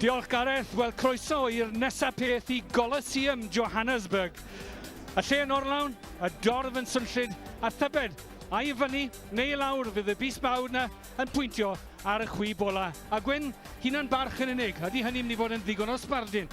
Diolch Gareth, wel croeso i'r nesa peth i Coliseum Johannesburg. Y lle yn orlawn, y dorf yn swnllyd, a thybed, a i fyny neu i lawr fydd y bys mawr na yn pwyntio ar y chwib ola. A Gwyn, hunan barch yn unig, ydy hynny'n mynd i fod yn ddigon o sbardun?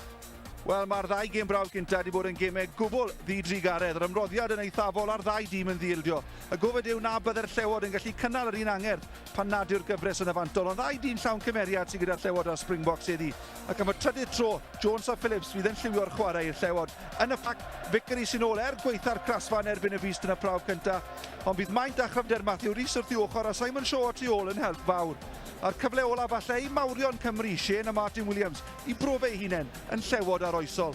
Wel, mae'r ddau gêm brawf gyntaf wedi bod yn gemau gwbl ddi-drugaredd. Yr ymroddiad yn eithafol a'r ddau dîm yn ddi-ildio. Y gofid yw na bydde'r Llewod yn gallu cynnal yr un angerdd pan nad yw'r gyfres yn y fantol, ond ddau dîm llawn cymeriad sydd gyda'r Llewod a'r Springboks heddi. Ac am y trydydd tro, Jones a Phillips fydd yn lliwio'r chwarae i'r Llewod. Yn y pac, Vickery sy'n ôl er gwaetha'r crasfa yn erbyn y Beast yn y prawf cyntaf, ond bydd maint a chryfder Matthew Rees wrth ei ochr a Simon Shaw tu ôl yn help fawr. A'r cyfle olaf falle i mawrion Cymru, Shane a Martin Williams, i brofi eu hunain yn llewod arloesol.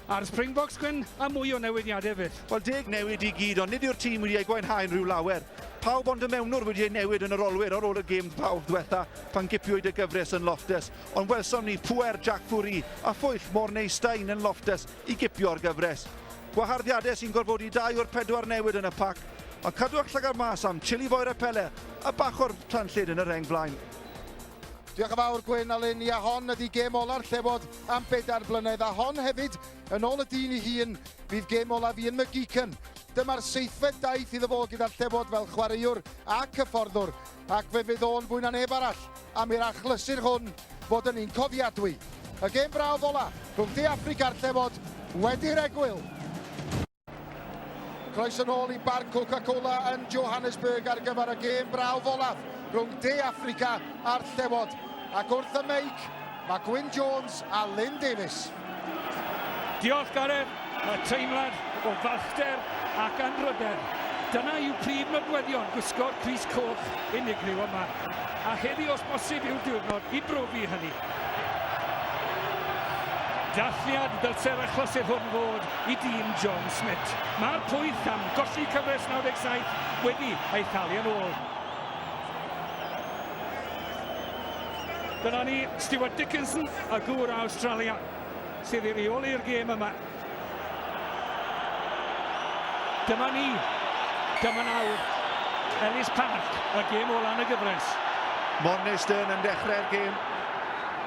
A'r Springboks, Gwyn, a mwy o newidiadau fyth. Wel, deg newid i gyd, ond nid yw'r tîm wedi eu gwaenhau'n rhyw lawer. Pawb ond y mewnwr wedi eu newid yn yr olwyr ar ôl y gêm brawf ddiwetha pan gipiwyd y gyfres yn Loftus, ond welsom ni pŵer Jack Fourie a phwyll Morné Steyn yn Loftus i gipio'r gyfres. Gwaharddiadau sy'n gorfodi dau o'r pedwar newid yn y pac, ond cadwch llygad mas am Chili Boerapele, y bachwr tanllyd yn y rheng flaen. Diolch yn fawr Gwyn a Lyn, ia hon ydi gêm ola'r Llewod am bedair blynedd a hon hefyd, yn ôl y dyn ei hun, fydd gêm olaf Ian McGeechan. Dyma'r seithfed daith iddo fo gyda'r Llewod fel chwaraewr ac hyfforddwr ac fe fydd o'n fwy na neb arall am i'r achlysur hwn fod yn un cofiadwy. Y gêm brawf ola rhwng De Affrica a'r Llewod wedi'r egwyl. Croeso nôl i Barc Coca-Cola yn Johannesburg ar gyfer y gêm brawf olaf rhwng De Affrica a'r Llewod. Ac wrth y meic, mae Gwyn Jones a Lyn Davies. Diolch Gareth, y teimlad o falchder ac anrhydedd. Dyna yw prif nodweddion gwisgo'r crys coch unigryw yma. A heddi os bosib yw'r diwrnod i brofi hynny. Dathliad ddylse'r achlysur hwn fod i dîm John Smit. Mae'r pwyll am golli cyfres 97 wedi ei thalu yn ôl. Dyna ni, Stuart Dickinson, y gŵr Awstralia, sydd i reoli'r gêm yma. Dyma ni, dyma nawr, Ellis Park, y gêm ola yn y gyfres. Morne Stern yn dechrau'r gêm.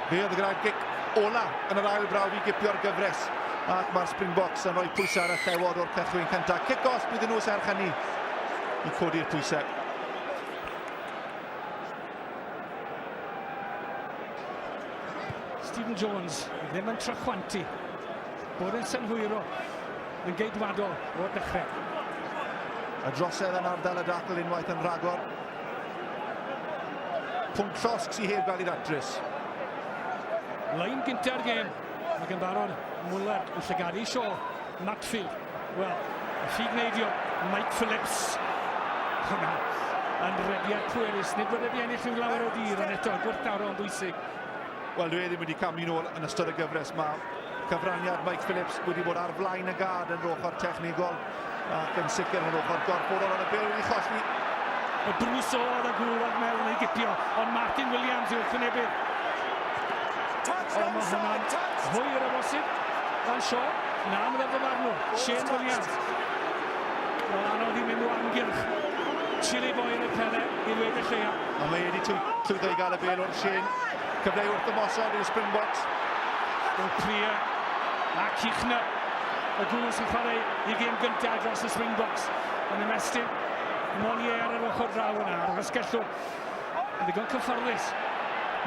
Fe oedd gyda'r gic ola yn yr ail brawf i gipio'r gyfres. Ac mae'r Springboks yn rhoi pwysau ar y Llewod o'r cychwyn cyntaf. Cic os bydd nhw serch hynny i codi'r pwysau. Stephen Jones ddim yn trachwantu bod yn synhwyro yn geidwadol o'r dechrau. Y drosedd yn ardal y dacl unwaith yn rhagor. Pwnc llosg sydd heb gael ei ddatrys. Lein gynta'r gêm, ac yn barod Muller yn llygadu Shaw. Matfield, wel, y ffug neidio, Mike Phillips. Hwna yn rediad pwerus, nid bod wedi ennill rhyw lawer o dir, ond eto gwrthdaro yn bwysig. Wel, dwi e ddim wedi camu nôl yn ystod y gyfres. Mae cyfraniad Mike Phillips wedi bod ar flaen y gad yn yr ochr technegol ac yn sicr yn yr ochr gorfforol, ond y bêl wedi cholli. Y brws oedd y gŵr oedd mewn ei gipio, ond Martin Williams yw'r cynebydd. Ond mae hwnna'n hwyr o bosib. Dan Shaw, na, mae'n ddyfarnwr, Shane Williams. Wel, anodd i mynd o amgylch. Chili Boy yn y pele i ddweud y lleia. Ond mae wedi llwyddo i gael y bêl o'r Shane. Cyfle i wrth ymosod i'r Springboks. Dupria a Kirchner, y gŵr sy'n chwarae i gêm gyntaf dros y Springboks, yn ymestyn Monier ar yr ochr draw yna, ar asgellwr. Yn ddigon cyfforddus.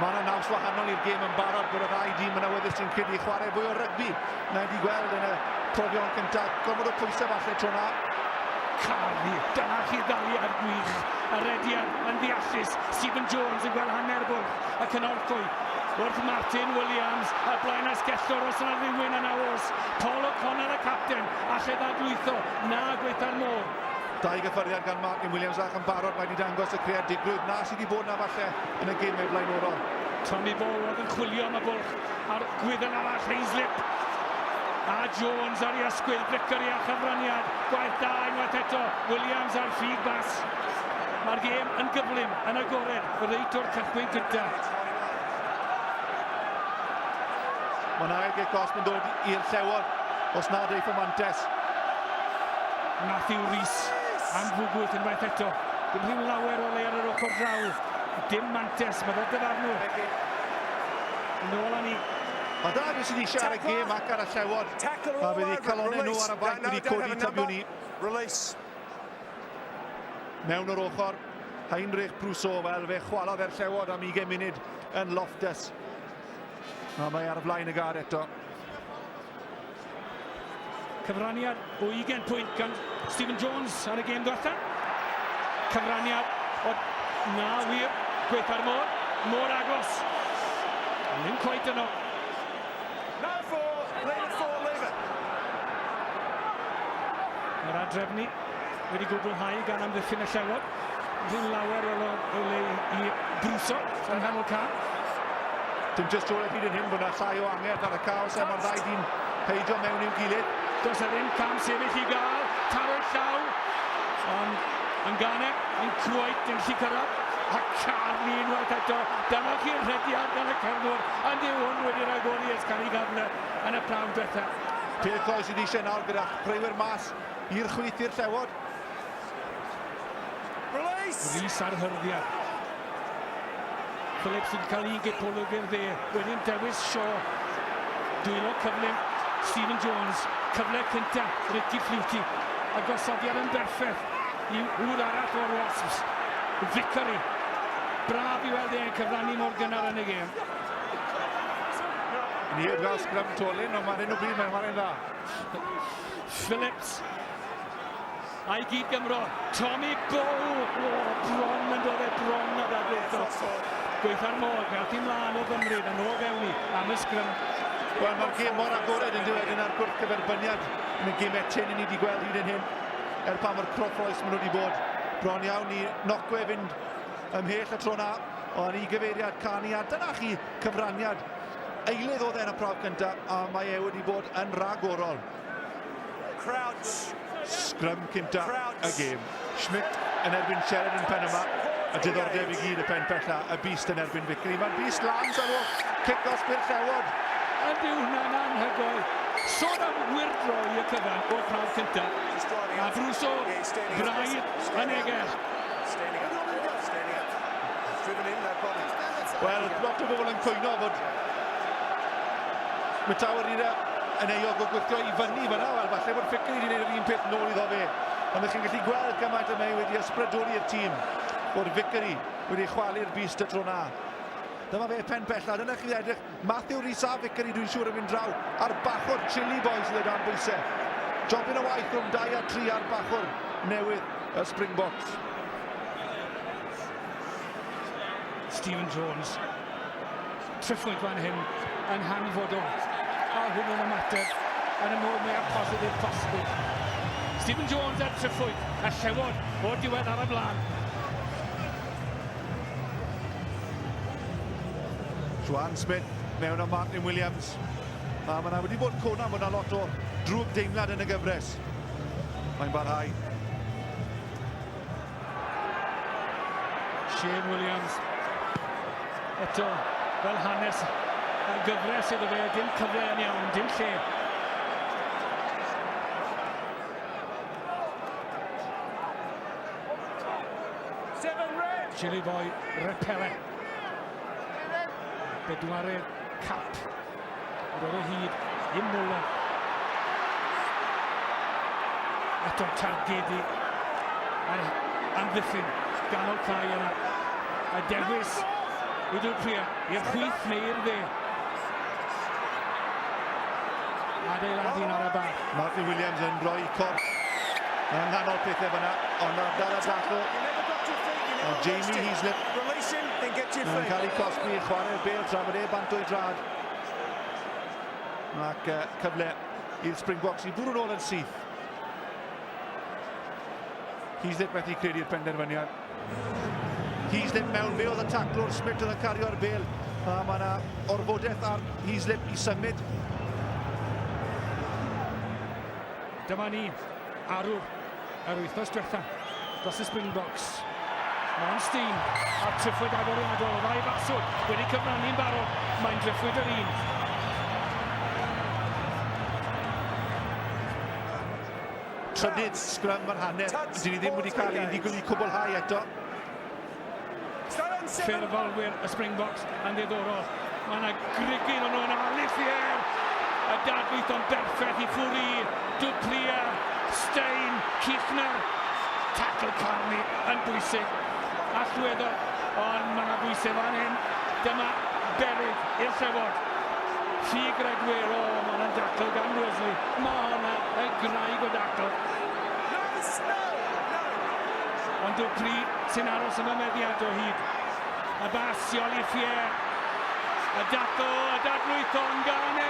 Mae yna naws wahanol i'r gêm yn barod bod y ddau dîm yn awyddus sy'n credu i chwarae fwy o rygbi na wedi gweld yn y profion cyntaf. Gormod o pwysau falle tro na. Cardi, dyna chi ddaliad gwych. Y rediad yn ddeallus. Stephen Jones yn gweld hanner bwlch y cynorthwy wrth Martin Williams, y blaen asgellwr os yna rhywun yna oes. Paul O'Connor y capten, alle ddadlwytho, na gweitha'r môr. Dau gyffyrddiad gan Martin Williams ac yn barod mae wedi dangos y creadigrwydd na sydd wedi bod na falle yn y gemau blaenorol. Tommy Bowe oedd yn chwilio am y bwlch a'r gwydden arall, Haislip a Jones ar ei ysgwydd, Vickery a chyfraniad, gwaith da unwaith eto, Williams ar ffug bas. Mae'r gêm yn gyflym, yn agored, reit o'r cychwyn cyntaf. Mae'n ail gic gosb yn dod i'r Llewod os nad eiff y mantes. Matthew Rees am fwgwth unwaith eto. Dim rhyw lawer o le ar yr ochr draw. Dim mantes, mae fel dyfarnwr. Nôl â ni. A dyna beth sydd eisiau ar y gêm ac ar y Llewod. A bydd eu calonnau nhw ar y fainc wedi codi tybiwn ni. Mewn o'r ochr, Heinrich Brüssow, wel fe chwalodd e'r Llewod am 20 munud yn Loftus. A mae ar flaen y gad eto. Cyfraniad o 20 pwynt gan Stephen Jones ar y gêm ddiwetha. Cyfraniad o... Na wir, gweitha'r môr, mor agos. Ond ddim cweit yno. Mae'r adrefnu wedi gwblhau gan amddiffyn y Llewod. Ddim lawer o le i Brwso yng nghanol ca. Dim jyst o'r hyd yn hyn bod yna llai o angerdd ar y cae os mae'r ddau dîm peidio mewn i'w gilydd. Does e ddim cam sefyll i gael, taro'r llaw, ond yn gane, yn cweit yn gallu cyrraedd, a Carney unwaith eto, dyma chi'r rhediad gan y cefnwr, ond yw hwn wedi rhagori ers cael ei gafle yn y pnawn diwetha. Peth oes sydd eisiau nawr gyda chwaraewyr mas i'r chwith i'r Llewod. Rhys ar hyrddiad. Phillips wedi cael un gipolwg i'r dde. Wedyn dewis Shaw. Dwylo cyflym Stephen Jones. Cyfle cynta Ricky Flutie. A gosodiad yn berffaith i ŵr arall o'r Wasps. Vickery. Braf i weld e'n cyfrannu mor gynnar yn y gêm. Ni heb gael sgrym tolyn, ond mae'n hyn o bryd mae'n chwarae'n dda. Phillips A'i gyd Gymro, Tommy Bow! O, bron yn dod e, bron a ddadlwytho. Gweitha'r môr, fe ath i mlaen o Gymru, a nôl fewn i am y sgrym. Wel, mae'r gêm mor agored yn dweud yna'r gwrthgyferbyniad yn y gemau tyn i ni wedi gweld hyd yn hyn. Er pa mor cyffrous maen nhw wedi bod. Bron iawn i Nocwe fynd ymhell y tro na, ond i gyfeiriad Cani, a dyna chi cyfraniad. Eilydd oedd e yn y prawf cyntaf, a mae e wedi bod yn ragorol. Crouch. Sgrym cynta y gêm. Schmidt yn erbyn Sheridan pen yma. Y diddordeb i gyd y pen pella, y Beast yn erbyn Vickery. Mae'r Beast lan ar ôl cic os byr Llewod. Ydy hwnna'n anhygoel. Sôn am wyrdroi y cyfan o'r prawf cynta. A Brwso braidd yn egell. Wel, lot o bobl yn cwyno fod Matawarira yn euog o gwthio i fyny fyna. Wel, falle bod Fickery wedi gwneud yr un peth nôl iddo fe. Ond ych chi'n gallu gweld gymaint y mae wedi ysbrydoli'r tîm bod Vickery wedi chwalu'r bist y tro na. Dyma fe pen bella. Dyna chi edrych. Matthew Rhys a Vickery dwi'n siŵr yn mynd draw ar bachwr Chili Boys sydd o dan bwysau. Jobyn o waith rhwng 2 a 3 ar bachwr newydd y Springboks. Stephen Jones. Triphwynt fan hyn yn hanfodol. A hwnnw'n ymateb yn y modd mwyaf positif posibl. Stephen Jones ar triphwynt, a Llewod o'r diwedd ar y blaen. Juan Smith mewn am Martin Williams. A mae yna wedi bod cona, mae yna lot o drwg deimlad yn y gyfres. Mae'n barhau. Shane Williams. Eto, fel hanes y gyfres iddo fe, dim cyfle yn iawn, dim lle. Chili Boy Repele. Bedwaredd cap. Roedd o hyd i Muller. Eto targedu ar amddiffyn ganol cae yna. A dewis Idl Pria i'r chwith neu i'r dde. Adeiladu'n ar y bar. Martin Williams yn rhoi corff yng nghanol pethau fyna, ond ar dal y dacl. A Jamie Heaslip yn cael ei cosbi i chwarae'r bêl tra bod e bant o'i drad. Ac cyfle i'r Springboks i bwrw'n ôl yn syth. Heaslip methu credu'r penderfyniad. Heaslip mewn, fe oedd y taclwr, Smith oedd yn cario'r bêl. A mae yna orfodaeth ar Heaslip i symud. Dyma ni, arwr yr wythnos diwetha dros y Springboks. Mon Steen a'r triffwyd agoriadol, y ddau faswr wedi cyfrannu'n barod, mae'n driffwyd yr un. Trydydd sgrym yr hanner, dyn ni ddim wedi cael un ddigon i cwblhau eto. Ffurfolwyr y Springboks yn ddiddorol. Mae yna grugyn o'n nhw yn Alifier. Y dadlwyth o'n berffaith i Fwri, Dwplia, Stein, Kirchner. Tackle Carney yn bwysig. Allweddol, ond mae yna bwysau fan hyn. Dyma beryg i'r Llewod. Ffug redwyr, o, mae hwnna'n dacl gan Wesley. Mae hwnna yn graig o dacl. Ond Dwpli sy'n aros am y meddiant o hyd. Y bas i Olivier. Y dacl, y dadlwytho yn gane.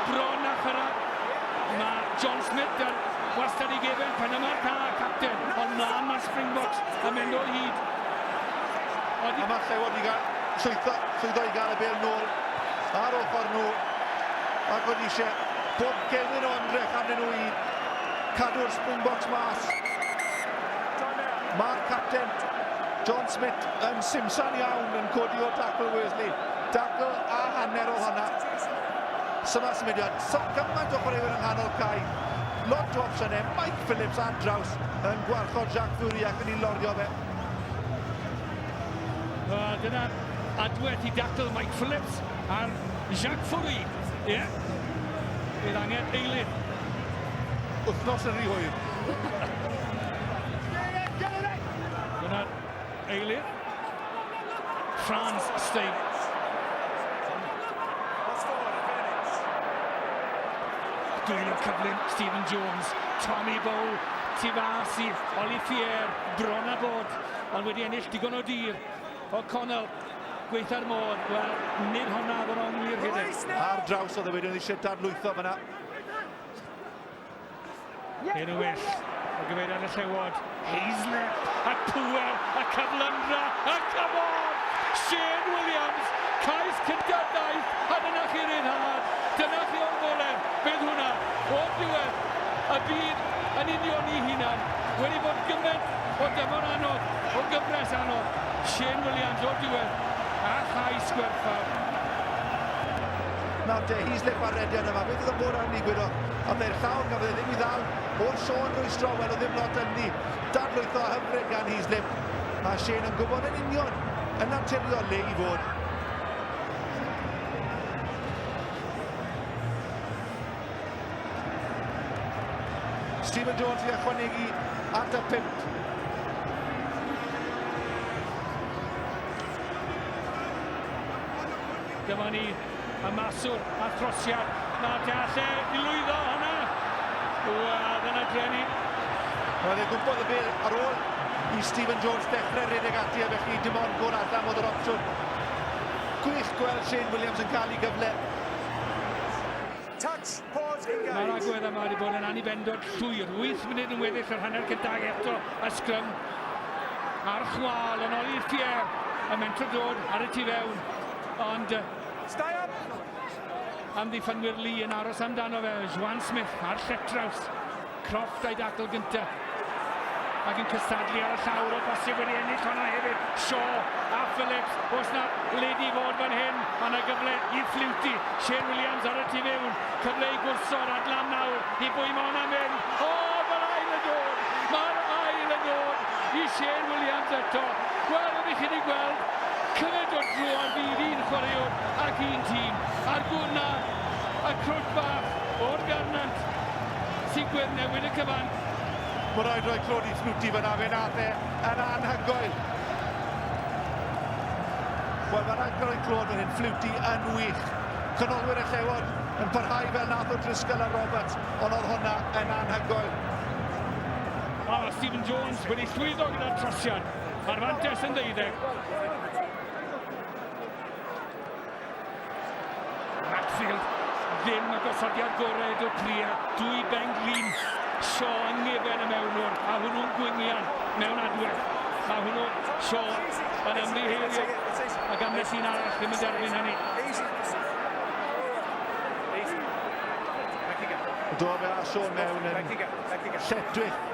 Bron a chyrraedd. Mae John Smith ar wastad i gefen pen yma'r ca, capten. Ond mlaen mae'r Springboks yn mynd o hyd. A mae'r Llewod i gael, llwyddo, llwyddo i gael y bel nôl ar ochr nhw. Ac oedd eisiau bob gewyn o ymdrech arnyn nhw i cadw'r Springboks mas. Mae'r capten John Smith yn simsan iawn yn codi o dacl Worsley. Dacl a hanner o honna. Syma symudiad. So, gymaint o chwaraewyr yng nghanol cae. Lot o opsiynau. Mike Phillips ar draws yn gwarchod Jacques Fourie ac yn ei lorio fe. Wel, dyna adwaith i dacl Mike Phillips ar Jacques Fourie. Ie. Yeah. Bydd angen eilydd. Wythnos yn rhy hwyr. Dyna'r eilydd. Frans Steyn. Dwylo cyflym Stephen Jones, Tommy Bowe, tu fas i Olivier, bron a bod, ond wedi ennill digon o dir. O'Connell, gweitha'r modd, wel, nid honna oedd yr ongl i'r rhedeg. Ar draws oedd e wedyn eisiau dadlwytho fyna. Hyn yn well, o gyfeiriad y Llewod. Heaslip, y pŵer, y cyflymdra, y cyfod! Shane Williams, cais cyntaf daith, a dyna chi ryddhad, dyna chi orfoledd, bydd hwnna, o'r diwedd, y byd yn union i hunan, wedi bod gymaint o dymor anodd, o gyfres anodd. Shane Williams o'r diwedd, a chais gwerthfawr. Nawr te, Heaslip ar rediad yma, beth oedd yn bod arni gwydo? Oedd e'r llawr, gafodd e ddim i ddal o'r Sean rwystro, wel oedd ddim lot ynddi. Dadlwytho hyfryd gan Heaslip. A Shane yn gwybod yn union, yn naturiol le i fod. Stephen Jones i ychwanegu at y pump. Dyma ni, y maswr a throsiad. Na te alle i lwyddo hwnna. Wel, dyna dreni. Roedd e gwmpodd y bel ar ôl i Stephen Jones dechrau rhedeg ati a felly dim ond gôl allan oedd yr opsiwn. Gwych gweld Shane Williams yn cael ei gyfle. Touch, pause, engage. Mae'r agwedd yma wedi bod yn anibendod llwyr. 8 munud yn weddill yr hanner cyntaf eto y sgrym. Ar chwal yn ôl i'r Pierre. Y mentro dod ar y tu fewn. Ond Stay up. Amddiffynwyr Lee yn aros amdano fe. Juan Smith ar lletraws. Croft a'i dacl gyntaf. Ac yn cystadlu ar y llawr o bosib wedi ennill hwnna hefyd. Shaw a Phillips. Oes na ledi fod fan hyn. Mae yna gyfle i Flutie. Shane Williams ar y tu fewn. Cyfle i gwrso'r adlan nawr. I bwy mae hwnna'n mynd. O, mae'r ail yn dod. Mae'r ail yn dod i Shane Williams eto. Wel, ydych chi wedi gweld cymaint o dro ar fydd un chwaraewr ac un tîm. A'r gŵr na, y crwt bach o'r Garnant sy'n gweddnewid y cyfan. Mae rhaid rhoi clod i Flutie fyna, fe nath e yn anhygoel. Wel, mae rhaid rhoi clod fan hyn, Flutie yn wych. Canolwyr y Llewod yn parhau fel nath o Driscoll a Roberts, ond oedd hwnna yn anhygoel. O, Stephen Jones wedi llwyddo gyda'r trosiad. Mae'r fantes yn ddeuddeg. Matfield ddim y gosodiad gorau o Pria. Dwy ben glin. Shaw yng ngefen y mewnwr, a hwnnw'n gwyngian mewn adwaith. A hwnnw, Shaw, yn ymddiheurio. Ac ambell un arall ddim yn derbyn hynny. Do fe a Shaw mewn yn lletchwith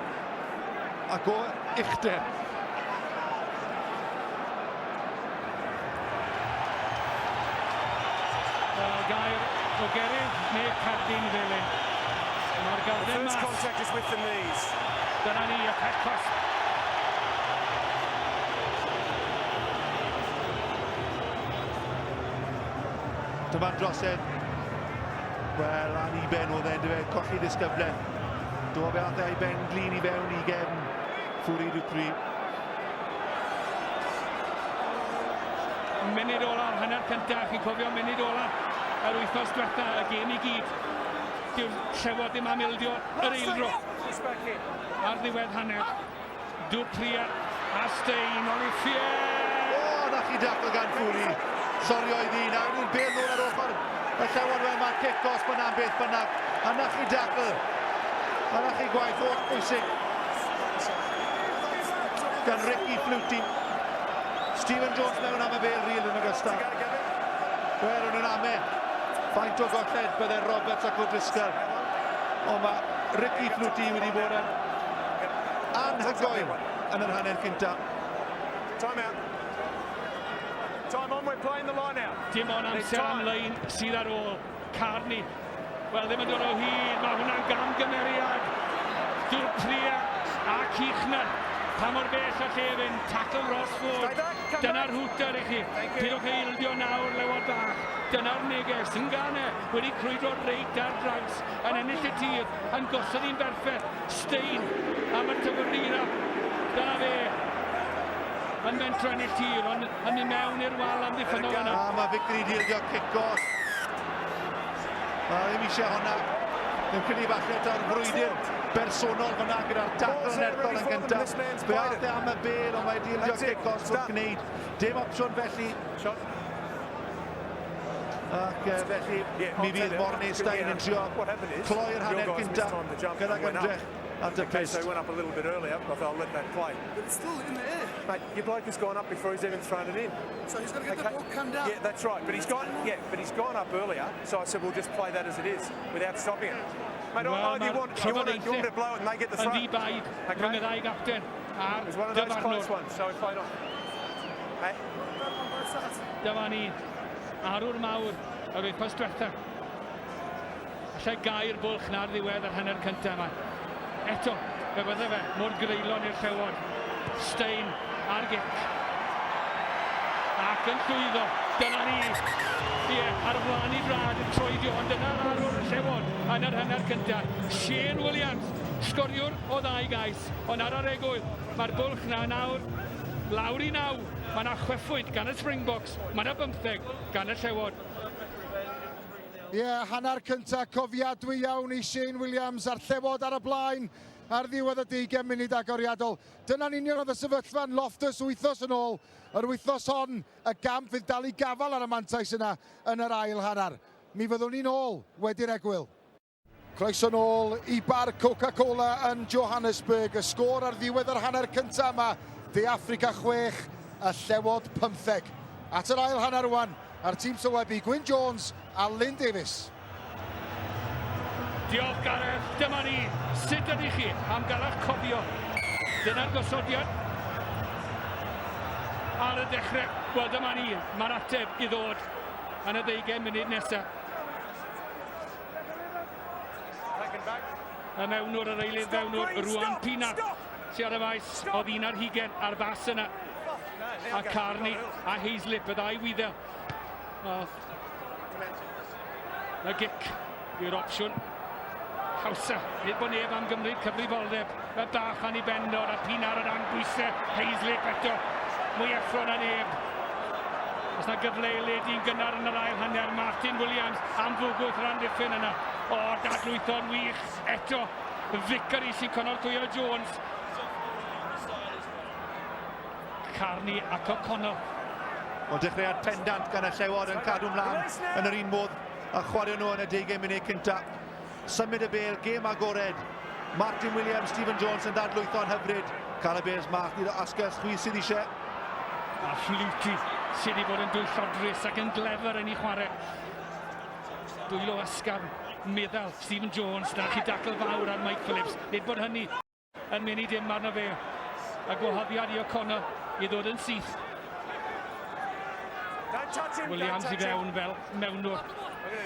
ac o uchder. Wel, gair o gerydd neu cardyn felyn. Mae'r garden First mas. contact is with the knees. Dyna ni, y pell cosb. Dyma'r drosedd. Wel, aniben oedd e'n dyfe, colli ddisgyblaeth. Do fe ath e a'i ben glin i fewn i gefn Fourie du Preez. Munud ola'r hanner cyntaf, chi'n cofio munud ola yr wythnos diwetha, y gêm i gyd. Dyw'r Llewod ddim am ildio yr eildro ar ddiwedd hanner. Du Preez a Steyn, Olivier! O, na chi dacl gan Fourie. Sorio i ddyn, a nhw'n bel nôl ar ochr y Llewod wel, mae cic os bynnag am beth bynnag. A na chi dacl. A na chi gwaith holl bwysig gan Ricky Flutie. Stephen Jones mewn am y bel ril yn ogystal. Wel, o'n nhw'n ame. Faint o golled bydde Roberts ac O'Driscoll. Ond mae Ricky Flutie wedi bod yn anhygoel yn yr hanner cynta. Time out. Time on, we're playing the line out. Dim ond amser am lein sydd ar ôl. Carney. Wel, ddim yn dod o hyd. Mae hwnna'n gamgymeriad. Du Preez a Kirchner. Pa mor bell o lle fynd. Tackle Ross Ford. Dyna'r hwter i chi. Pidwch eildio nawr, Lewod bach. Dyna'r neges. Ngane wedi crwydro reit ar draws. Yn ennill y tir. Yn gosod hi'n berffaith. Steyn am y tyfyrira. Dyna fe. Yn mentro ennill tir, ond yn mynd mewn i'r wal amddiffynnol yna. A mae Vickery di ildio cic off. A ddim eisiau hwnna. Ddim credu falle ta'r frwydr bersonol fyna gyda'r dacl nerthol yn gyntaf. Fe aeth e am y bel, ond mae di ildio cic off wrth gwneud. Dim opsiwn felly. Ac felly mi fydd Morne Steyn yn trio cloi'r hanner cynta gydag ymdrech at y Okay, pyst. so he went up a little bit earlier. I thought I'll let that play. But it's still in the air. Mate, your bloke has gone up before he's even thrown it in. So he's got to get the ball come down. Yeah, that's right. But he's gone. Yeah, but he's gone up earlier. So I said we'll just play that as it is without stopping it. Mate, Wel, either you want, you want, to, you want to blow it and they get the Yn throw. ddi-baid Okay. rhwng y ddau gapten a'r It was one of those close dyfarnwr. ones, so we played on. Hey, Dyma ni, arwr mawr yr wythnos diwetha. Allai gau'r bwlch na'r ddiwedd yr hanner cyntaf yma. Eto, fe bydde fe mor greulon i'r Llewod. Steyn ar gic. Ac yn llwyddo. Dyna ni. Ie, ar flaen i drad yn troedio, ond dyna'r arwr y Llewod yn yr hanner cyntaf. Shane Williams, sgoriwr o ddau gais, ond ar yr egwyl, mae'r bwlch na nawr lawr i 9. Mae yna 6 phwynt gan y Springboks, mae yna 15 gan y Llewod. Ie, yeah, hanner cynta cofiadwy iawn i Shane Williams a'r Llewod ar y blaen ar ddiwedd y 20 munud agoriadol. Dyna'n union oedd y sefyllfa yn Loftus wythnos yn ôl. Yr wythnos hon, y gamp fydd dal i gafal ar y mantais yna yn yr ail hanner. Mi fyddwn ni'n ôl wedi'r egwyl. Croeso nôl i bar Coca-Cola yn Johannesburg. Y sgôr ar ddiwedd yr hanner cyntaf yma, De Affrica 6, y Llewod 15. At yr ail hanner rwan, a'r tîm sylwebu Gwyn Jones a Lynn Davies. Diolch Gareth, dyma ni. Sut ydych chi am gael eich cofio? Dyna'r gosodiad. Ar y dechrau, wel dyma ni, mae'r ateb i ddod yn y 20 munud nesaf. Taken back. Y mewnwr, yr eilydd fewnwr, Ruan Pienaar. Sy ar y maes, oedd 21 ar bas yna. A Carney a Heaslip, y ddau wyddel. Y gic yw'r opsiwn. Hawsa, nid bod neb am gymryd cyfrifoldeb. Y bach anibendod a Pienaar o dan bwysau. Heaslip eto, mwy effro na neb. Os na gyfle i ledu'n gynnar yn yr ail hanner, Martin Williams am fwgwth yr amddiffyn yna. O, dadlwytho'n wych eto. Vickery sy'n cynorthwyo Jones. Carney ac O'Connell. O dechreuad pendant gan y Llewod yn cadw mlaen yn yr un modd a chwarae nhw yn y 20 munud cynta. Symud y bel, gêm agored. Martin Williams, Stephen Jones yn dadlwytho'n hyfryd. Cael y bels mas i'r asgell chwith sydd eisiau. A Flutie sydd wedi bod yn dwyllodrus ac yn glefer yn ei chwarae. Dwylo ysgafn, meddal Stephen Jones, na chi dacl fawr ar Mike Phillips. Nid bod hynny yn mynd i dim arno fe. A gwahoddiad i O'Connor i ddod yn syth. Williams i fewn fel mewnwr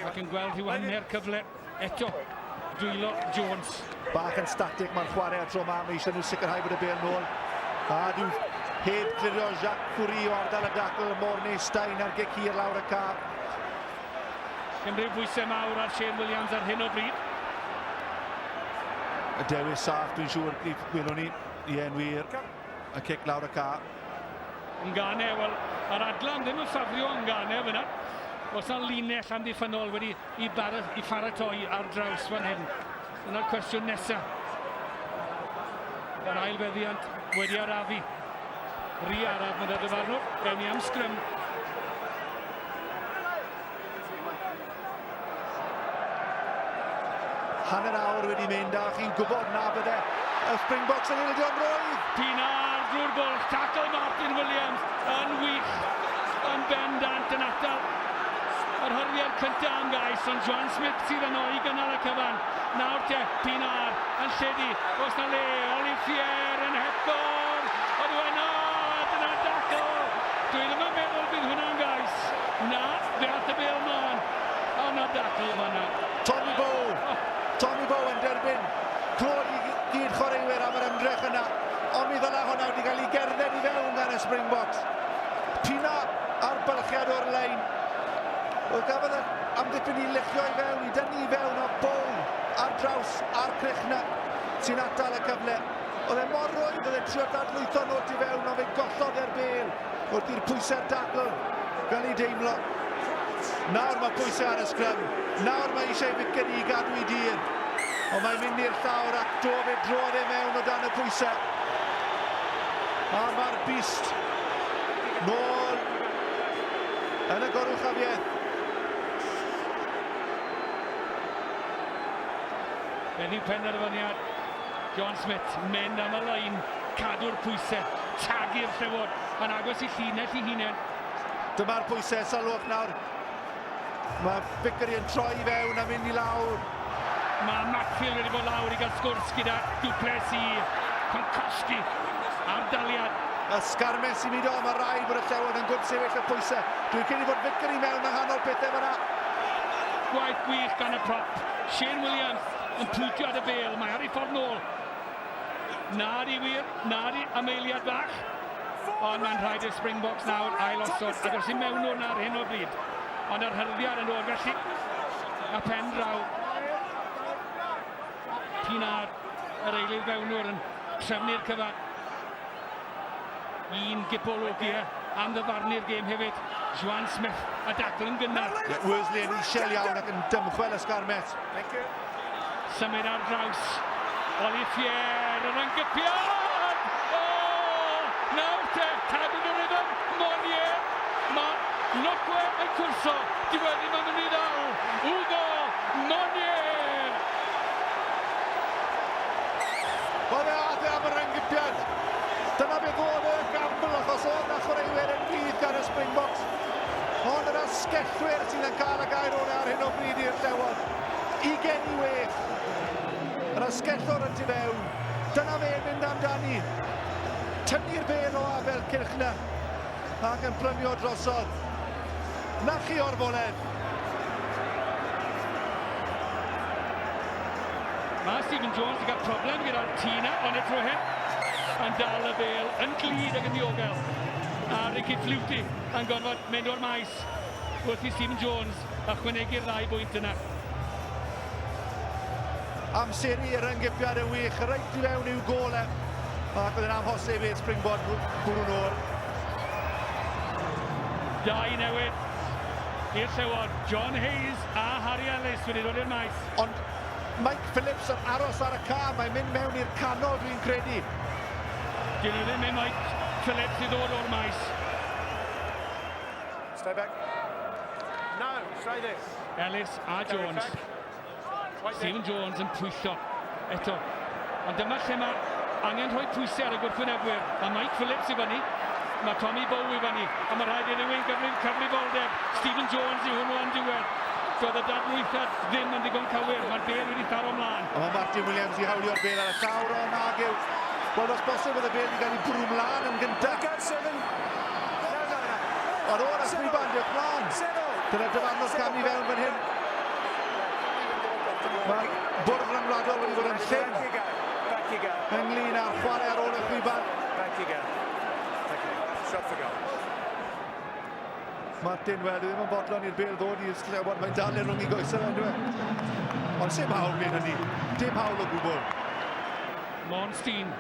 ac yn gweld rhyw hanner cyfle eto. Dwylo Jones. Bach yn static mae'r chwarae ar tro ma. Mae eisiau nhw sicrhau bod y bel nôl. A dw heb clirio Jacques Fourie o ardal y dacl. Morne Steyn ar gic hir lawr y ca. Unrhyw bwysau mawr ar Shane Williams ar hyn o bryd. Y dewis saff, dwi'n siŵr, gwelwn ni. Ie, yn wir. Y cic lawr y ca. Ngane, wel, yr adlan ddim yn ffafrio Ngane fyna. Oes na linell amddiffynnol wedi i, bara, i pharatoi ar draws fan hyn? Dyna'r cwestiwn nesaf. Yr ail feddiant wedi arafu. Rhy araf, meddai dyfarnwr. Ewn ni am sgrym. Hanner awr wedi mynd a chi'n gwybod na bydde y Springboks yn ildio'n rwydd. Pienaar drwy'r bwlch, tackle Martin Williams yn wych, yn bendant yn atal. Yr hyrddiad cyntaf am gais, ond Juan Smith sydd yno i gynnal y cyfan. Nawr te, Pienaar yn lledu, oes na le, Olivier yn hepgor, ond yna, dyna dacl. Dwi ddim yn meddwl bydd hwnna'n gais. Na, fe ath y bêl mlaen. O, na dacl fanna. Tommy Bowe, Tommy Bowe yn derbyn clod i gyd chwaraewyr am yr ymdrech yna. Ond mi ddyla hwnna wedi cael ei gerdded i fewn gan y Springboks. Pienaar a'r bylchiad o'r lein. Oedd gafodd y amddiffyn i luchio i fewn, i dynnu i fewn o Bowe ar draws a'r Kirchner sy'n atal y cyfle. Oedd e mor rwydd, oedd e trio dadlwytho nôl tu fewn, ond fe gollodd e'r bêl wrth i'r pwysau'r dacl gael ei deimlo. Nawr mae pwysau ar y sgrym. Nawr mae eisiau Vickery i gadw i dir. Ond mae'n mynd i'r llawr ac do fe drodd e mewn o dan y pwysau. A mae'r beast nôl yn y goruchafiaeth. Beth yw penderfyniad John Smith, mynd am y lein, cadw'r pwysau, tagu'r Llewod, yn agos i llinell i hunain. Dyma'r pwysau, sylwch nawr. Mae Vickery yn troi i fewn a mynd i lawr. Mae Matfield wedi bod lawr i gael sgwrs gyda Du Plessis, Konkowski ar daliad. Y sgarmes i mudo, mae rhaid bod y Llewod yn gwrthsefyll y pwysau. Dwi'n credu bod Vickery mewn yng nghanol pethau fyna. Gwaith gwych gan y prop. Shane Williams yn pwyntio at y bêl, mae ar ei ffordd nôl. Na di wir, na di am eiliad bach. Ond mae'n rhaid i'r Springboks nawr ail osod, agos i mewn nhw ar hyn o bryd. Ond yr hyrddiad yn dod felly, a pen draw. Pienaar, yr eilydd fewnwr yn trefnu'r cyfan. Un gipolwg am ddyfarnu'r gêm hefyd. Juan Smith a dacl yn gynnar. Yeah, Worsley yn isel iawn ac yn dymchwel y sgarmes. Thank you. Symud ar draws. Olivier yn ymgypiad! O! Nawr te, cadw y rhythm, Monye. Mae Nokwe yn cwrso. Diweddi mae'n mynd i ddal. Ugo Monye! Wel fe ath e am yr ymgypiad. Dyna beth oedd y gamble achos oedd na chwaraewyr yn rhydd gan y Springboks. Ond yr asgellwyr sydd yn cael y gair orau ar hyn o bryd i'r Llewod. 26. Yr asgellwr yn tu fewn. Dyna fe'n mynd amdani. Tynnu'r bêl o afel Kirchner. Ac yn plymio drosodd. Na chi orfoledd. Mae Stephen Jones wedi cael problem gyda'r tîna, ond y tro hyn yn dal y bêl yn glyd ac yn ddiogel. A Ricky Flutie yn gorfod mynd o'r maes wrth i Stephen Jones ychwanegu'r ddau bwynt yna. Amseru yr yngypiad yn wych, reit i fewn i'w gôl e. Ac oedd yn amhosib i'r Springbok bwrw nôl. Dau newid i'r Llewod. John Hayes a Harry Ellis wedi dod i'r maes. Ond Mike Phillips yn aros ar y ca, mae'n mynd mewn i'r canol dwi'n credu. Dyn nhw ddim yn Mike Phillips i ddod o'r maes. Stay back. No, stay there. Ellis a Carry Jones. back. Wait there. Stephen Jones yn pwyllo eto. Ond dyma lle mae angen rhoi pwysau ar y gwrthwynebwyr. Mae Mike Phillips i fyny, mae Tommy Bowe i fyny, a mae rhaid i rywun gyfrif cyfrifoldeb. Stephen Jones yw hwnnw yn diwedd. Doedd y dadlwythiad ddim yn ddigon cywir, mae'r bêl wedi tharo ymlaen. A mae Martin Williams i hawlio'r bêl ar y llawr o nag yw. Wel, os bosib oedd y bêl wedi cael ei bwrw mlaen yn gyntaf. Go seven. No, no, no. Ond o'r chwiban, diolch mlaen. Settle. Dyna dyfarnwr cam i fewn fan hyn. Mae'r bwrdd rhyngwladol wedi bod yn llym Back you go. Back you go. ynglyn â'r chwarae ar ôl y chwiban. Back you go. Okay. Shot for goal. Martin, wel, ddim yn fodlon i'r bêl ddod i'r Llewod, mae'n dal e rhwng i goesau fe, yndyw e? Ond sim hawl wneud hynny, dim hawl o gwbl. Morne Steyn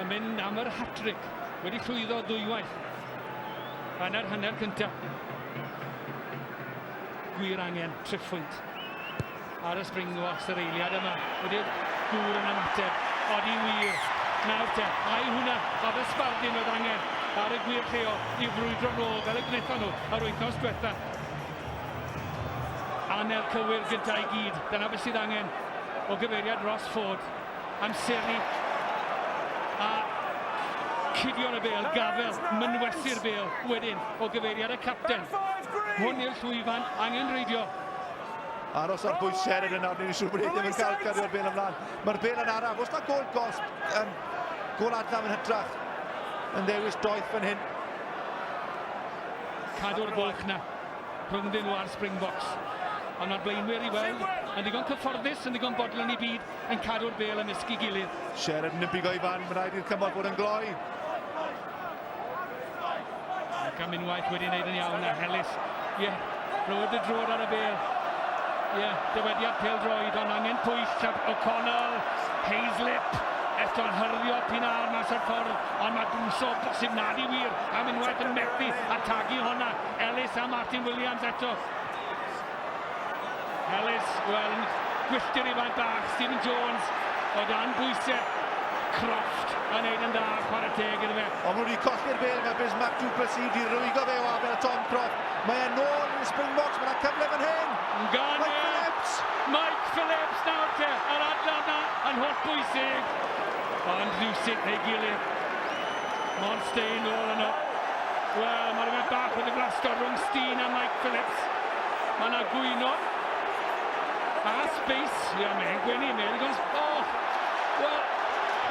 yn mynd am yr hat-trick, wedi llwyddo ddwywaith yn yr hanner cyntaf. Gwir angen triphwynt ar y Springboks yr eiliad yma. Wedi'r gŵr yn ymateb. Odi wir. Nawr te, ai hwnna oedd y sbardun oedd angen ar y gwir lleol i frwydro nôl fel y gwnaethon nhw yr wythnos diwetha. Anel cywir gyda i gyd. Dyna beth sydd angen o gyfeiriad Ross Ford. Amseru a cuddio yn y bêl, gafel, mynwesu'r bêl wedyn o gyfeiriad y capten. Hwn yw'r llwyfan angenrheidiol. Aros ar bwys Sheridan nawr, ni'n siŵr bod e ddim yn cael cario'r bêl ymlaen. Mae'r bêl yn araf, os na gôl gosb, gôl adlam yn hytrach, yn ddewis doeth fan hyn. Cadw'r bwlch na rhyngddyn nhw a'r Springboks. Ond mae'r blaenwyr i weld yn ddigon cyfforddus, yn ddigon bodlon i byd, yn cadw'r bêl ymysg ei gilydd. Sheridan yn bigo i fan, mae'n rhaid i'r cymorth fod yn gloi. Ac am unwaith wedi wneud yn iawn, a Ellis, ie, yeah, rownd y drod ar y bêl. Ie, yeah, dywediad pêl-droed, ond angen pwyll O'Connell, Heaslip, eto'n hyrddio Pienaar mas o'r ffordd, ond mae Brousseau bosib nad i wir, am unwaith yn methu a tagu honna. Ellis a Martin Williams eto. Ellis, wel, yn gwylltir i fan bach, Stephen Jones o dan bwysau. Croft yn neud yn dda, chwarae teg iddo fe. Ond nhw wedi colli'r bêl, mae Bismarck du Plessis wedi rwygo fe o afel Tom Croft. Mae e nôl i'r Springboks, mae yna cyfle fan hyn. Gan Mike Phillips! Mike Phillips nawr te, yr adran na yn holl bwysig. Ond rhywsut neu gilydd. Morne Steyn nôl yno. Wel, mae rhywbeth bach o ddiflastod rhwng Steyn a Mike Phillips. Mae yna gwyno. A space. Ie, mae'n gwenu, mae'n ddigon... Oh! Wel...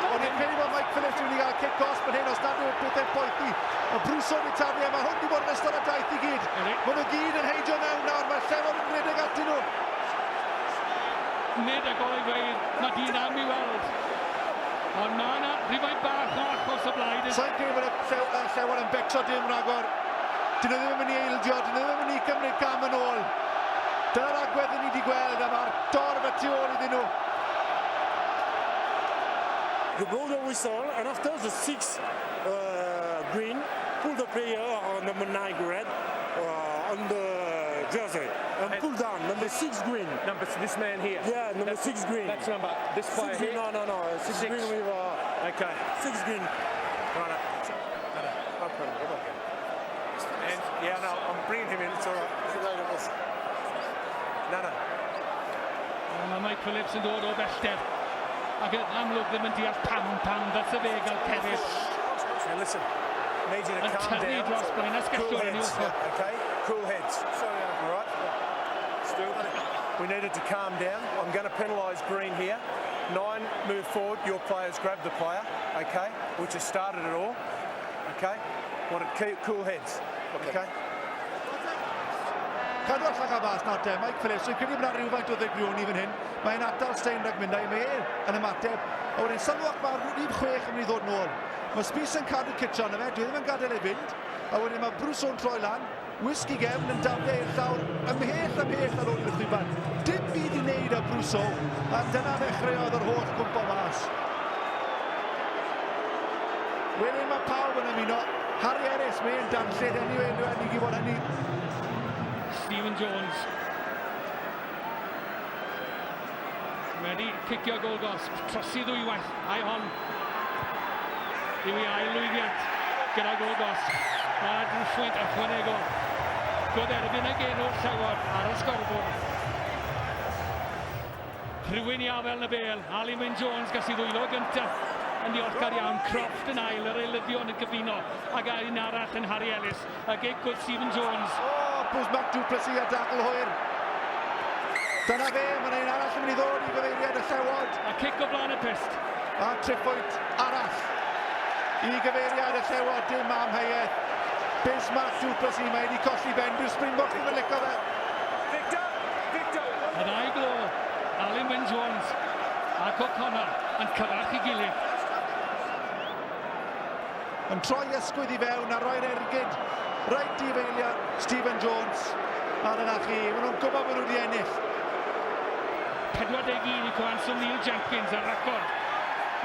O'n i'n credu bod Mike Phillips wedi cael cic gosb fan hyn os nad yw'r pethau'n poethi. Y Brousseau wedi taflu a mae hwn wedi bod yn ystod y daith i gyd. Maen nhw gyd yn heidio mewn nawr, mae'r Llewod yn rhedeg atyn nhw. Nid y golygfeydd, mae dyn am i weld. Ond mae yna rhywfaint bach o achos o blaid. Sa'n credu bod y Llewod yn becso dim rhagor. Dyn nhw ddim yn mynd i eildio, dyn nhw ddim yn mynd i cymryd cam yn ôl. Dyna'r agwedd ni wedi gweld a mae'r dorf y tu ôl iddyn nhw. You blow the whistle, and after the 6 green, pull the player number 9 red on the jersey and pull down number 6 green. Number this man here. Yeah, number 6 green. That's number this player 6 green. here. No. 6 Six. green with Okay. 6 green. Right. And yeah, no, I'm bringing him in. It's all right. No, no. Mae Mike Phillips yn dod o bellter. Ac yn amlwg ddim yn deall pam ddylse fe gael cerrig. Now listen, need you to Yn calm tynnu down. dros blaen Cool asgellwr yn ei heads, ochr. okay? Cool heads. All right? Stu, we needed to calm down. I'm going to penalise Green here. 9, move forward. Your players grab the player, okay? Which has started it all, okay? Want to keep cool heads, okay? Cadw allan cael mas nawr te, Mike Phillips, dwi'n credu bod yna rhywfaint o ddigrioni fan hyn. Mae'n atal Steyn rhag mynd a'i mae e yn ymateb. A wedyn sylwch mae'r rhif 6 yn mynd i ddod nôl. Mae Spies yn cadw citio arno fe, dwi ddim yn gadael ei fynd. A wedyn mae Brousseau'n troi lan, wisg i gefn yn daflu i'r llawr ymhell ar ôl i'r chwiban. Dim byd i wneud â Brousseau, a dyna ddechreuodd yr holl gwmpo mas. Wedyn mae pawb yn ymuno. Harry Ellis, mae'n danllyd anyway, yn i fod hynny. Stephen Jones wedi cicio gôl gosb, trosi ddwywaith, a'i hon yw ei ail lwyddiant gyda gôl gosb. A drwyffwynt ychwanegol. Goderbyn y genw'r Llewod ar y sgorbwrdd. Rhywun i afel yn y bêl, Alun Wyn Jones gas i ddwylo gyntaf yn ddiolchgar iawn. Croft yn ail, yr eilyddion yn gyfuno ac un arall yn Harry Ellis. A gic oedd Stephen Jones. O, Bismarck du Plessis a dacl hwyr. Dyna fe, mae'n un arall yn mynd i ddod i gyfeiriad y Llewod. A cic o flaen y pyst. A triphwynt arall i gyfeiriad y Llewod, dim amheuaeth. Bismarck du Plessis, mae wedi colli ben, dyw'r Springboks ddim yn licio fe. Victor! Victor! Y ddau glo, Alun Wyn Jones ac O'Connor yn cyfarch i gilydd. Yn troi ysgwydd i fewn a roi'r ergyd Reit i feiliad Stephen Jones. A dyna chi, maen nhw'n gwybod bod nhw wedi ennill. 41 i cyfanswm Neil Jenkins ar record.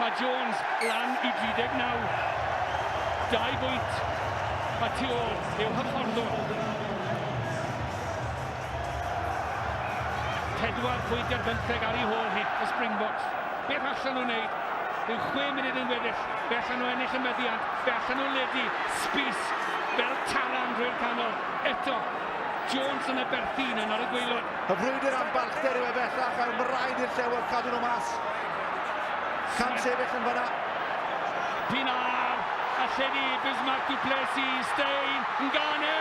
Mae Jones lan i 39. Dau bwynt a tu ôl i'w hyfforddwr. Pedwar pwynt ar bymtheg ar ei hôl hi, y Springboks. Beth allan nhw'n wneud? Rhyw chwe munud yn weddill, fe allan nhw ennill y meddiant, fe allan nhw ledu Spies fel taran drwy'r canol. Eto, Jones yn aberthu un yn ar y gwaelod. Y frwydr am balchder yw e bellach, a mae rhaid i'r Llewod cadw nhw mas. Cam sefyll yn fanna. Pienaar, a lledu Bismarck du Plessis, Steyn, Ngane!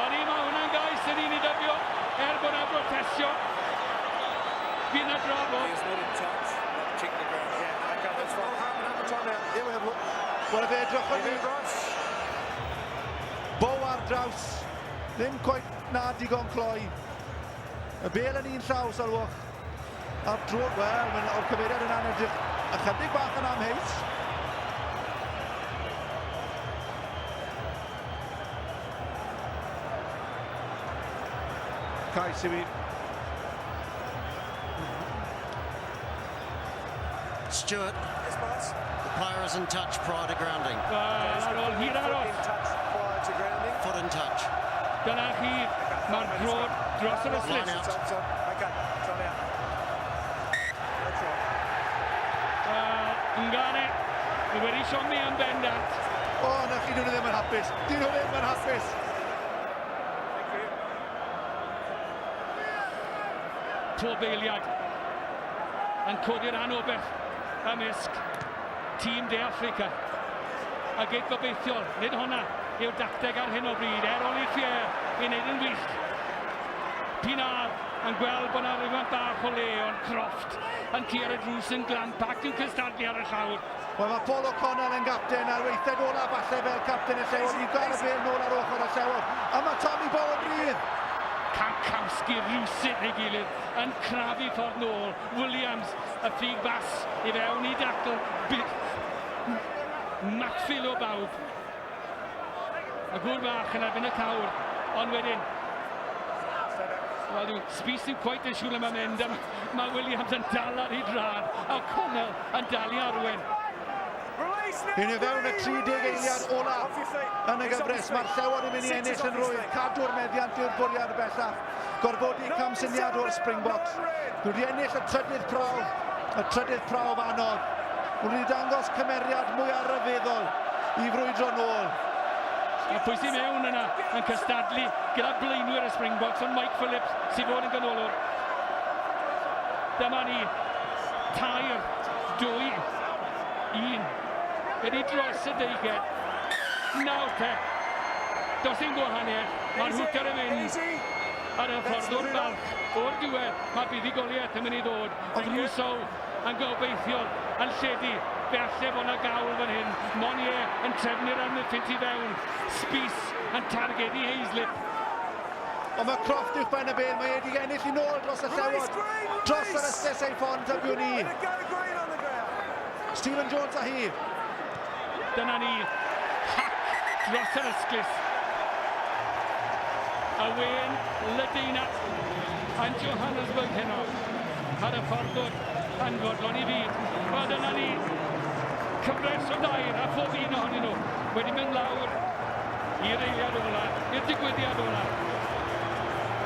Odi, mae hwnna'n gais yn un i ddyddio, er bod yna brotestio. Fydd yna drafod. He is not in touch. Check the ground. Yeah, okay, that's fine. Time out. Yeah, we have a look. Wel, fe edrychwn ni. Bow ar draws. Ddim cweit na digon cloi. Y bel yn un llaw, sylwch. A'r dro, wel, o'r cyfeiriad yna'n edrych ychydig bach yn amheus. Cais i fi. Stuart, Yes, boss. the player is in touch prior to grounding. Wel, ar ôl hir Foot aros. in touch prior to grounding. Foot in touch. Dyna chi, mae'r drod dros yr Line ystlys. out. Stop, stop. Okay, time out. That's right. Wel, Ngane, mae wedi siomi yn bendant. O, na chi, dyn nhw ddim yn hapus. Dyn nhw ddim yn hapus. Thank you. Pob eiliad yn codi'r anobaith ymysg tîm De Affrica. A gyd gobeithiol, nid hwnna yw'r dacteg ar hyn o bryd, er Olivier i wneud yn wych. Pienaar yn gweld bod yna rhywbeth bach o le, ond Croft yn curo y drws yn glamp ac yn cystadlu ar y llawr. Wel, mae Paul O'Connell yn gapten a'r weithed ola falle fel capten y Llewod. Ni'n gael y bel nôl ar ochr y Llewod. A mae Tommy Bowe yn rhydd. Kankowski rhywsut ei gilydd yn crafu ffordd nôl. Williams, y ffug bas i fewn i dacl. Matfield o bawb. Y gŵr bach yn erbyn y cawr, ond wedyn Wel, dyw Spies ddim cweit yn siŵr le mae'n mynd, a mae Williams yn dal ar ei drad, a O'Connell yn dal i arwen. Yn i fewn y 30 eiliad ola yn y gyfres. Mae'r Llewod yn mynd i ennill yn rwydd. Cadw'r meddiant yw'r bwriad bellach. Gorfodi camsyniad o'r Springboks. Nhw wedi ennill y trydydd prawf, y trydydd prawf anodd. Nhw wedi dangos cymeriad mwy ryfeddol i frwydro nôl. A pwy sy'n mewn yna yn cystadlu gyda blaenwyr y Springboks, ond Mike Phillips sy'n fod yn ganolwr. Dyma ni, 3, 2, 1. Wedi dros y deiged. Nawr te, does dim gwahaniaeth, mae'r hwter yn mynd. Ar y ffordd balch o'r diwedd, mae buddugoliaeth yn mynd i ddod. Ond Rousseau yn gobeithiol, yn lledu, fe alle fod yna gawl fan hyn. Monye yn trefnu'r amddiffyn tu fewn. Spies yn targedu Heaslip. Ond mae Croft uwch ben y bel, mae wedi ennill i nôl dros y Llewod. Dros yr ystlys ei ffon, tybiwn ni. Stephen Jones a hi. Dyna ni, hac dros yr ystlys. A wen Lydeina yn Johannesburg heno ar y ffordd yn fodlon i fyd. Wel, dyna ni, cyfres o dair a phob un ohonyn nhw wedi mynd lawr i'r eiliad ola, i'r digwyddiad ola.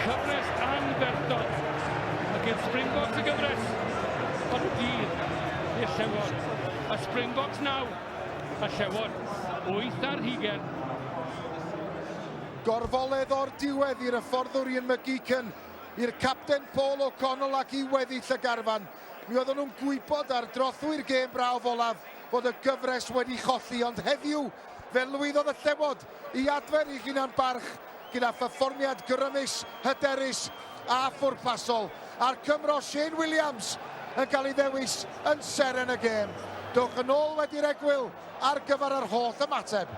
Cyfres anferthol. Ac i'r Springboks y gyfres, ond y dydd i'r Llewod. Y Springboks 9, y Llewod 8 ar hugain. Gorfoledd o'r diwedd i'r hyfforddwr Ian McGeechan, i'r capten Paul O'Connell ac i weddill y garfan. Mi oedden nhw'n gwybod ar drothwy'r gêm brawf olaf fod y gyfres wedi cholli, ond heddiw fe lwyddodd y Llewod i adfer ei hunan barch gyda pherfformiad grymus, hyderus a phwrpasol. A'r Cymro Shane Williams yn cael ei ddewis yn seren y gêm. Dowch yn ôl wedi'r egwyl ar gyfer yr holl ymateb.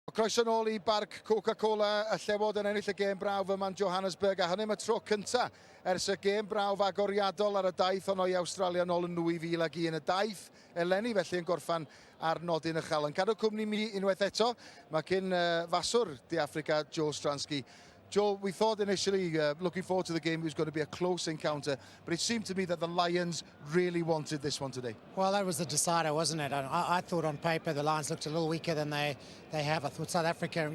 Croeso nôl i Barc Coca-Cola, y Llewod yn ennill y gêm brawf yma'n Johannesburg, a hynny am y tro cynta ers y gêm brawf agoriadol ar y daith honno i Awstralia nôl yn 2001. Y daith eleni felly yn gorffan ar nodyn uchel. Yn cadw cwmni mi unwaith eto, mae cyn faswr De Affrica, Joel Stransky. Joel, we thought initially, looking forward to the game, it was going to be a close encounter, but it seemed to me that the Lions really wanted this one today. Well, that was the decider, wasn't it? I thought on paper the Lions looked a little weaker than they have. I thought South Africa,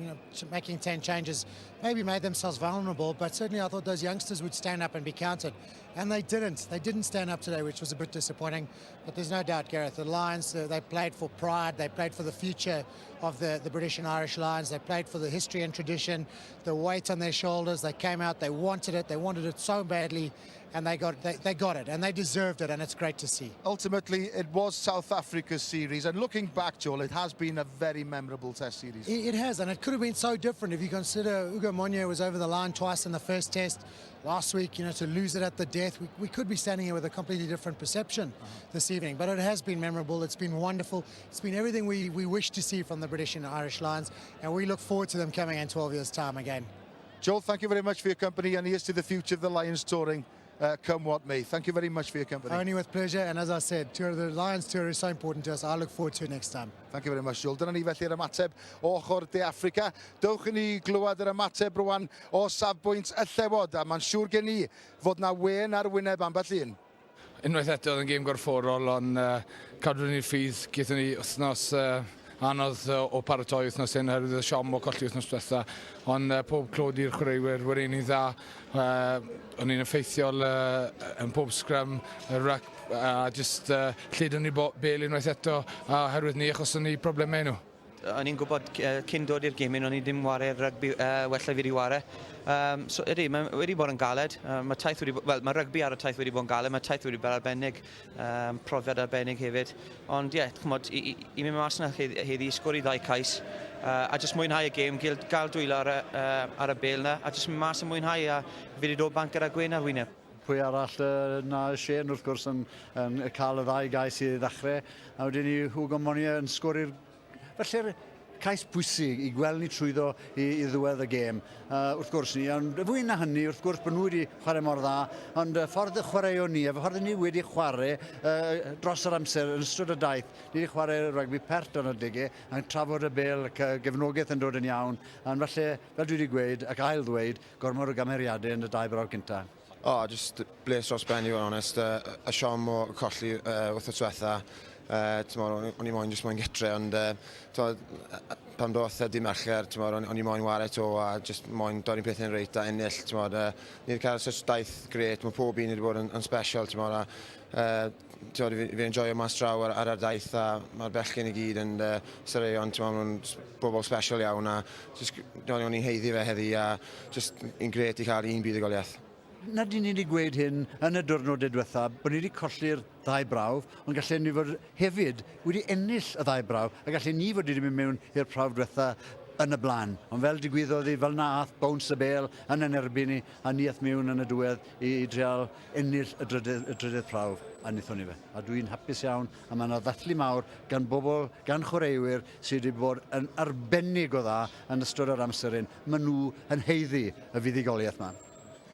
making 10 changes, maybe made themselves vulnerable, but certainly I thought those youngsters would stand up and be counted. And they didn't. They didn't stand up today, which was a bit disappointing. But there's no doubt, Gareth, the Lions, they played for pride. They played for the future of the British and Irish Lions. They played for the history and tradition, the weight on their shoulders. They came out, they wanted it. They wanted it so badly, and they got it, and they deserved it, and it's great to see. Ultimately, it was South Africa's series, and looking back, Joel, it has been a very memorable Test series. It has, and it could have been so different if you consider Ugo Monye was over the line twice in the first test. Last week, to lose it at the death, we could be standing here with a completely different perception this evening. But it has been memorable. It's been wonderful. It's been everything we wish to see from the British and Irish Lions, and we look forward to them coming in 12 years' time again. Joel, thank you very much for your company, and here's to the future of the Lions touring, come what may. Thank you very much for your company. Only with pleasure, and as I said, the Lions tour is so important to us. I look forward to it next time. Thank you very much, Joel. Dyna ni felly'r ymateb o ochr De Affrica. Dewch i ni glywed yr ymateb rwan o safbwynt y Llewod, a mae'n siŵr gen i fod na wên ar wyneb ambell un. Unwaith eto oedd yn gêm gorfforol, ond cadw ni'r ffydd, gaethon ni wythnos anodd o paratoi wythnos hyn oherwydd y siom o colli wythnos diwetha. Ond pob clod i'r chwaraewyr, wedi ni'n dda. O'n i'n effeithiol yn pob scrum, y ruck, a just lledon ni bel unwaith eto a oherwydd ni achos o'n ni problemau nhw. O'n i'n gwybod cyn dod i'r gemyn, o'n i ddim ware rygbi wella fi wedi ware. So ydy, mae wedi bod yn galed. Mae taith wedi, wel, mae rygbi ar y taith wedi bod yn galed, mae taith wedi bod arbennig, profiad arbennig hefyd. Ond ie, yeah, ch'mod, i mynd mas yna heddi, sgori ddau cais, a jyst mwynhau y gêm, gael dwylo ar y bel yna, a jyst mynd mas a mwynhau, a fi wedi dod bant gyda gwên ar wyneb. Pwy arall na Shane wrth gwrs yn cael y ddau gais i ddechrau. A wedyn ni Hugo Monye yn sgori'r felly'r cais pwysig i gweld ni trwyddo i ddiwedd y gêm. Wrth gwrs ni, ond fwy na hynny, wrth gwrs bod nhw wedi chwarae mor dda, ond ffordd y chwaraeon ni, a ffordd ni wedi chwarae dros yr amser yn ystod y daith, ni wedi chwarae rygbi pert yn y degau, a'n trafod y bel, ac gefnogaeth yn dod yn iawn, ond falle, fel dwi wedi gweud, ac ail ddweud, gormod o gameriadau yn y dau brawf cyntaf. Oh, just bles dros ben i fod yn onest. Y siom o colli wythnos diwetha. O'n i moyn just moyn getre, ond pan doth y dydd Mercher, o'n i moyn ware to a just moyn dorri'n pethau'n reit a ennill. Ni wedi cael such daith gret, mae pob un wedi bod yn special, a fi enjoyo mas draw ar yr daith a mae'r bechgyn i gyd yn sereion, maen nhw'n bobl special iawn a just, o'n i'n haeddu fe heddi a just un gret i cael un buddugoliaeth. Na dyn ni wedi gweud hyn yn y diwrnodau diwetha, bod ni wedi colli'r ddau brawf, ond gallen ni fod hefyd wedi ennill y ddau brawf, a gallen ni fod wedi mynd mewn i'r prawf diwetha yn y blaen. Ond fel digwyddodd i, fel na ath bounce y bel yn yn erbyn ni, a ni ath mewn yn y diwedd i drial ennill y drydydd prawf, a wnaethon ni fe. A dwi'n hapus iawn, a mae yna ddathlu mawr gan bobl, gan chwaraewyr sydd wedi bod yn arbennig o dda yn ystod yr amser hyn. Maen nhw yn haeddu y fuddugoliaeth yma.